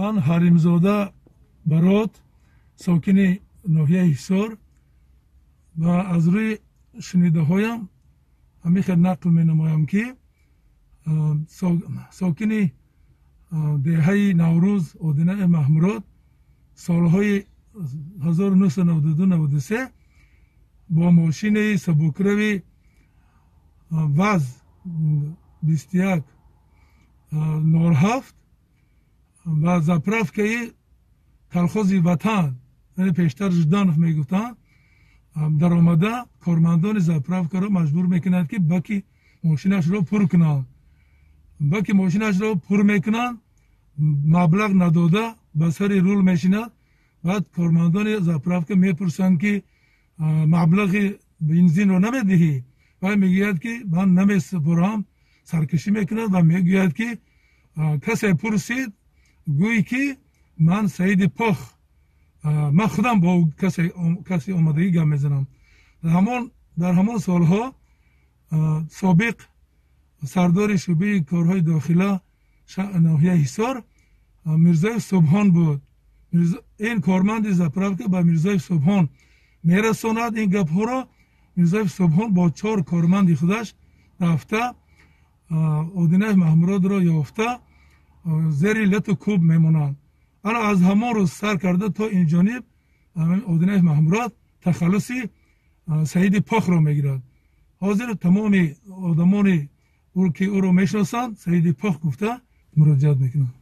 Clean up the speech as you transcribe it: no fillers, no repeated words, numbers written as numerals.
Ман Ҳаримзода Барот, сокини ноҳияи Ҳисор, ва аз рӯи шунидаҳоям ҳамин хел нақл менамоям, ки сокини деҳаи Наврӯз Одинаи Маҳмурод солҳои 1992-93 бо мошинаи сабукрави ВАЗ 21 07 ба заправкаи колхози «Ватан», яъне пештар Жданов мегуфтанд, даромада, кормандони заправкаро маҷбур мекунад, ки баки мошинашро пур кунанд. Баки мошинашро пур мекунанд, маблағ надода ба сари рул мешинад. Баъд кормандони заправка мепурсанд, ки маблағи бензинро намедиҳӣ? Вай мегӯяд, ки ман намесупорам. Саркашӣ мекунад ва мегӯяд, ки касе пурсид, гӯй, ки ман Саиди Пох, ман худам бо касе омадагӣ гап мезанам. Дар ҳамон солҳо собиқ сардори шӯъбаи корҳои дохила ноҳияи Ҳисор Мирзоев Субҳон буд. Ин корманди заправка ба Мирзоев Субҳон мерасонад ин гапҳоро. Мирзоев Субҳон бо чор корманди худаш рафта, Одинаев Маҳмуродро ёфта, зери лату кӯб мемонанд. Ана аз ҳамон рӯз сар карда то ин ҷониб Одинаев Маҳмурод тахаллуси Саиди Похро мегирад. Ҳозир тамоми одамони, ки ӯро мешиносанд, Саиди Пох гуфта муроҷиат мекунанд.